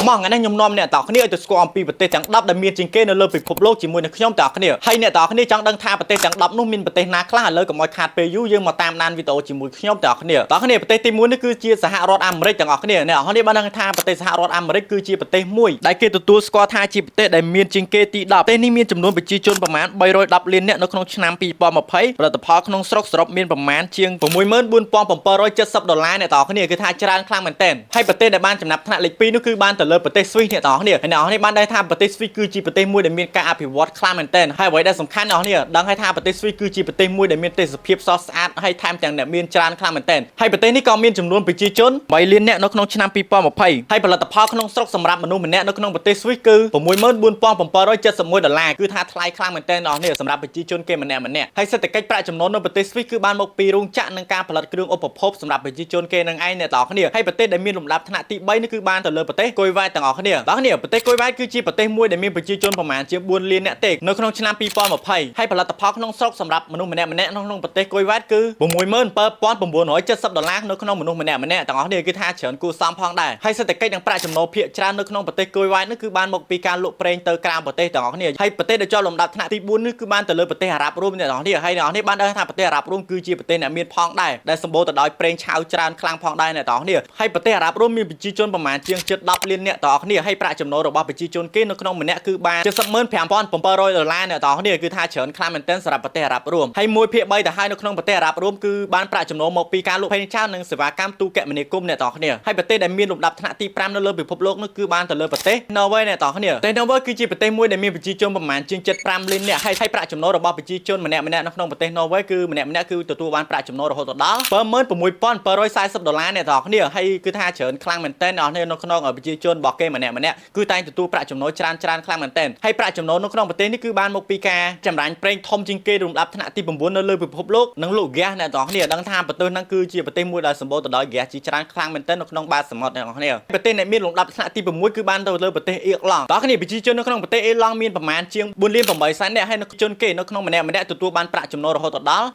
មកថ្ងៃនេះខ្ញុំនាំអ្នកទាំងអស់គ្នាឲ្យទៅស្គាល់អំពីប្រទេសទាំង10ដែលមានជាងគេនៅលើពិភពលោកជាមួយនឹងខ្ញុំទាំងអស់គ្នាហើយអ្នកទាំងអស់គ្នាចង់ដឹងថាប្រទេសទាំង10នោះមានប្រទេសណាខ្លះឥឡូវកុំឲ្យខាតពេលយូរយើងមកតាមដានវីដេអូជាមួយខ្ញុំទាំងអស់គ្នាទាំងអស់គ្នាប្រទេសទី1នេះគឺជាសហរដ្ឋអាមេរិកទាំងអស់គ្នាអ្នកទាំងអស់គ្នាបានដឹងថាប្រទេសសហរដ្ឋអាមេរិកគឺជាប្រទេសមួយដែលគេទទួលស្គាល់ថាជាប្រទេសដែលមានជាងគេទី10ប្រទេសនេះមានចំនួនប្រជាជនប្រមាណ310លាននាក់នៅក្នុងឆ្នាំ2020ផលិតផលក្នុងស្រុកសរុបមានប្រមាណជាង64,770ដុល្លារអ្នកទាំងអស់គ្នាគឺថាច្រើនខ្លាំងមែនទែនហើយប្រទេសដែលបានចំណាប់ថ្នាក់លេខ2នោះគឺបានទៅលើប្រទេសស្វីសអ្នកទាំងអស់គ្នាហើយអ្នកទាំងអស់គ្នាបានដឹងថាប្រទេសស្វីសគឺជាប្រទេសមួយដែលមានការអភិវឌ្ឍខ្លាំងមែនទែនហើយអ្វីដែលសំខាន់អ្នកទាំងអស់គ្នាដឹងហើយថាប្រទេសស្វីសគឺជាប្រទេសមួយដែលមានទេសភាពស្រស់ស្អាតហើយថែមទាំងអ្នកមានច្រើនខ្លាំងមែនទែនហើយប្រទេសនេះក៏មានចំនួនប្រជាជន3លាននាក់នៅក្នុងឆ្នាំ2020ហើយផលិតផលក្នុងស្រុកសម្រាប់មនុស្សម្នាក់នៅក្នុងប្រទេសស្វីសគឺ64,771ដុល្លារគឺថាថ្លៃខ្លាំងមែនទែនអ្នកទាំងអស់គ្នាសម្រាប់ប្រជាជនគេម្នាក់ម្នាក់ហើយសេដ្ឋកិច្ចប្រាក់ចំណូលនៅប្រទេសស្វីសគឺបានមកពីរោងចក្រនិងការផលិតគ្រឿងឧបភោគសម្រាប់ប្រជាជនគេនឹងឯងអ្នកទាំងអស់គ្នាហើយប្រទេសដែលមានលំដាប់ថ្នាក់ទី3នេះគឺបានទៅលើប្រទេសគុយវ៉ែតទាំងអស់គ្នាទាំងអស់គ្នាប្រទេសគុយវ៉ែតគឺជាប្រទេសមួយដែលមានប្រជាជនប្រមាណជា4លាននាក់ទេនៅក្នុងឆ្នាំ2020ហើយផលិតផលក្នុងស្រុកសម្រាប់មនុស្សម្នាក់ម្នាក់ក្នុងប្រទេសគុយវ៉ែតគឺ67,970ដុល្លារនៅក្នុងមនុស្សម្នាក់ម្នាក់ទាំងអស់គ្នាគឺថាច្រើនគួរសមផងដែរហើយសេដ្ឋកិច្ចនិងប្រាក់ចំណូលភាគច្រើននៅក្នុងប្រទេសគុយវ៉ែតនេះគឺបានមកពីការលក់ប្រេងទៅក្រៅប្រទេសទាំងអស់គ្នាហើយប្រទេសដែលជាប់លំដាប់ថ្នាក់ទី4នេះគឺបានទៅលើប្រទេសអារ៉ាប់រួមអ្នកទាំងអស់គ្នាហើយអ្នកទាំងអស់គ្នាបានដឹងថាប្រទេសអារ៉ាប់រួមគឺជាប្រទេសអ្នកមានផងដែរដែលសម្បូរទៅដោយប្រេងឆៅច្រើនខ្លាំងផងដែរអ្នកទាំងអស់គ្នាហើយប្រទេសអារ៉ាប់រួមមានប្រជាជនប្រមាណជាងជិត10លានអ្នកទាំងអស់គ្នាហើយប្រាក់ចំណូលរបស់ប្រជាជនគេនៅក្នុងម្នាក់គឺបាន705,700ដុល្លារអ្នកទាំងអស់គ្នាគឺថាច្រើនខ្លាំងមែនទែនសម្រាប់ប្រទេសអារ៉ាប់រួមហើយ1ភាគ3ទៅហើយនៅក្នុងប្រទេសអារ៉ាប់រួមគឺបានប្រាក់ចំណូលមកពីការលក់ប្រេងឆៅនិងសេវាកម្មទូរគមនាគមន៍អ្នកទាំងអស់គ្នាហើយប្រទេសដែលមានលំដាប់ថ្នាក់ទី5នៅលើពិភពលោកនោះគឺបានទៅលើប្រទេសណ័រវេអ្នកទាំងអស់គ្នាប្រទេសណ័រវេគឺជាប្រទេសមួយដែលមានប្រជាជនប្រមាណជាង75លាននាក់ហើយប្រាក់ចំណូលរបស់ប្រជាជនម្នាក់ម្នាក់នៅក្នុងប្រទេសណ័រវេគឺម្នាក់ម្នាក់គឺទទួលបានប្រាក់ចំណូលរហូតដល់76,740ដុល្លារអ្នកទាំងអស់គ្នាហើយគឺថាច្រើនខ្លាំងមែនទែនអ្នកទាំងអស់គ្នានៅក្នុងប្រជាជនរបស់គេម្នាក់ម្នាក់គឺតែងទទួលប្រាក់ចំណូលច្រើនច្រើនខ្លាំងមែនទែនហើយប្រាក់ចំណូលនៅក្នុងប្រទេសនេះគឺបានមកពីការចម្រាញ់ប្រេងធំជាងគេលំដាប់ថ្នាក់ទី9នៅលើពិភពលោកនិងលក់ហ្គាសអ្នកទាំងអស់គ្នាដឹងថាប្រទេសហ្នឹងគឺជាប្រទេសមួយដែលសម្បូរទៅដោយហ្គាសជាច្រើនខ្លាំងមែនទែននៅក្នុងបាតសមុទ្រអ្នកទាំងអស់គ្នាប្រទេសដែលមានលំដាប់ថ្នាក់ទី6គឺបានទៅលើប្រទេសអៀកឡង់តោះគ្នាប្រជាជននៅក្នុងប្រទេសអៀឡង់មានប្រមាណជាង4លាន8សែននាក់ហើយនៅជនគេនៅក្នុងម្នាក់ម្នាក់ទទួលបានប្រាក់ចំណូលរហូតដល់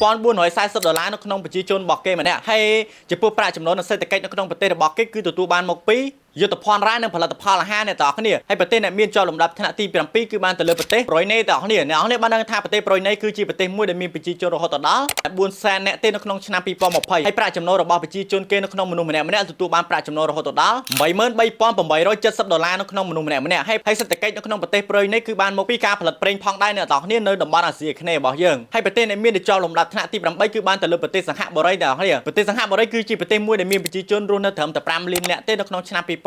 82,440ដុល្លារនៅក្នុងប្រជាជនរបស់គេម្នាក់ហើយចំពោះប្រាក់ចំណូលនិងសេដ្ឋកិច្ចនៅក្នុងប្រទេសរបស់គេគឺទទួលបានមកពីយុទ្ធភ័ណ្ឌរ៉ែនិងផលិតផលអាហារអ្នកទាំងអស់គ្នាហើយប្រទេសដែលមានជាប់លំដាប់ថ្នាក់ទី7គឺបានទៅលើប្រទេសប្រុយណេទាំងអស់គ្នាអ្នកទាំងអស់គ្នាបានដឹងថាប្រទេសប្រុយណេគឺជាប្រទេសមួយដែលមានប្រជាជនរហូតដល់4សែននាក់ទេនៅក្នុងឆ្នាំ2020ហើយប្រាក់ចំណូលរបស់ប្រជាជនគេនៅក្នុងមនុស្សម្នាក់ម្នាក់ទទួលបានប្រាក់ចំណូលរហូតដល់83,870ដុល្លារនៅក្នុងមនុស្សម្នាក់ម្នាក់ហើយសេដ្ឋកិច្ចនៅក្នុងប្រទេសប្រុយណេគឺបានមកពីការផលិតប្រេងផងដែរអ្នកទាំងអស់គ្នានៅតំបន់អាស៊ីអាគ្នេយ៍របស់យើងហើយប្រទេសដែលមានជាប់លំដាប់ថ្នាក់ទី8គឺបានទៅលើប្រទេសសិង្ហបុរីទាំងអស់គ្នាប្រទេសសិង្ហបុរីគឺជាប្រទេសមួយដែលមានប្រជាជនរស់នៅត្រឹមតែ5លាននាក់ទេនៅក្នុងឆ្នាំ2020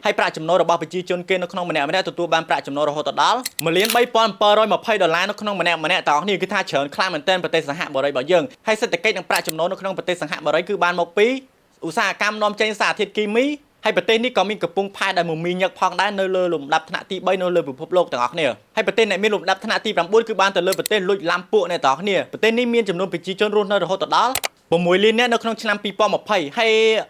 ហើយប្រាក់ចំណូលរបស់ប្រជាជនគេនៅក្នុងម្នាក់ម្នាក់ទទួលបានប្រាក់ចំណូលរហូតដល់1លាន3,720ដុល្លារនៅក្នុងម្នាក់ម្នាក់ទាំងអស់គ្នាគឺថាច្រើនខ្លាំងមែនទែនប្រទេសសិង្ហបុរីរបស់យើងហើយសេដ្ឋកិច្ចនិងប្រាក់ចំណូលនៅក្នុងប្រទេសសិង្ហបុរីគឺបានមកពីឧស្សាហកម្មនាំចេញសារធាតុគីមីហើយប្រទេសនេះក៏មានកំពង់ផែដែលមមាញឹកផងដែរនៅលើលំដាប់ថ្នាក់ទី3នៅលើពិភពលោកទាំងអស់គ្នាហើយប្រទេសដែលមានលំដាប់ថ្នាក់ទី9គឺបានទៅលើប្រទេសលុចឡាំពួកអ្នកទាំងអស់គ្នាប្រទេសនេះមានចំនួនប្រជាជនរស់នៅរហូតដល់6លាននាក់នៅក្នុងឆ្នាំ2020ហើ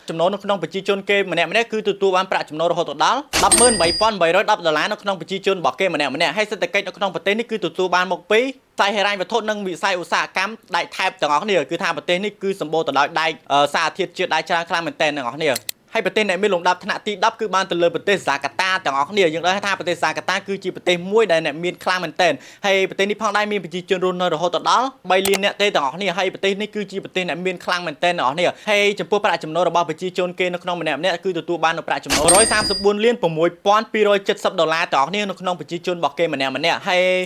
យចំណូលនៅក្នុងប្រជាជនគេម្នាក់ម្នាក់គឺទទួលបានប្រាក់ចំណូលរហូតដល់103,810ដុល្លារនៅក្នុងប្រជាជនរបស់គេម្នាក់ម្នាក់ហើយសេដ្ឋកិច្ចនៅក្នុងប្រទេសនេះគឺទទួលបានមកពីវិស័យហិរញ្ញវត្ថុនិងវិស័យឧស្សាហកម្មដែកថែបទាំងអស់គ្នាគឺថាប្រទេសនេះគឺសម្បូរទៅដោយដែកសារធាតុជាតិដែកច្រើនខ្លាំងមែនទែនទាំងអស់គ្នាហើយប្រទេសដែលមានលំដាប់ថ្នាក់ទី10គឺបានទៅលើប្រទេសហ្សាកាតាទាំងអស់គ្នាយើងដឹងថាប្រទេសហ្សាកាតាគឺជាប្រទេសមួយដែលអ្នកមានខ្លាំងមែនទែនហើយប្រទេសនេះផងដែរមានប្រជាជនរស់នៅរហូតដល់3លាននាក់ទេទាំងអស់គ្នាហើយប្រទេសនេះគឺជាប្រទេសអ្នកមានខ្លាំងមែនទែនទាំងអស់គ្នាហើយចំពោះប្រាក់ចំណូលរបស់ប្រជាជនគេនៅក្នុងម្នាក់ម្នាក់គឺទទួលបាននូវប្រាក់ចំណូល134លាន6,270ដុល្លារទាំងអស់គ្នានៅក្នុងប្រជាជនរបស់គេម្នាក់ម្នាក់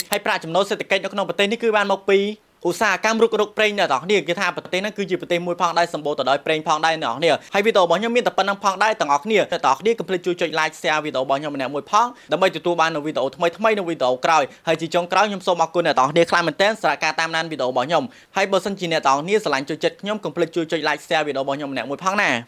ហើយប្រាក់ចំណូលសេដ្ឋកិច្ចនៅក្នុងប្រទេសនេះគឺបានមកពីឧស្សាហកម្មរុករកប្រេងអ្នកទាំងអស់គ្នាគេថាប្រទេសហ្នឹងគឺជាប្រទេសមួយផងដែរសម្បូរទៅដោយប្រេងផងដែរអ្នកទាំងអស់គ្នាហើយវីដេអូរបស់ខ្ញុំមានតែប៉ុណ្្នឹងផងដែរទាំងអស់គ្នាអ្នកទាំងអស់គ្នាកុំភ្លេចជួយចុច like share វីដេអូរបស់ខ្ញុំម្នាក់មួយផងដើម្បីទទួលបាននូវវីដេអូថ្មីថ្មីនៅវីដេអូក្រោយហើយជាចុងក្រោយខ្ញុំសូមអរគុណអ្នកទាំងអស់គ្នាខ្លាំងមែនទែនសម្រាប់ការតាមដានវីដេអូរបស់ខ្ញុំហើយបើសិនជាអ្នកទាំងអស់គ្នាស្រឡាញ់ចូលចិត្តខ្ញុំកុំភ្លេចជួយចុច like share វីដេអូរបស់ខ្ញុំម្នាក់មួយផងណា។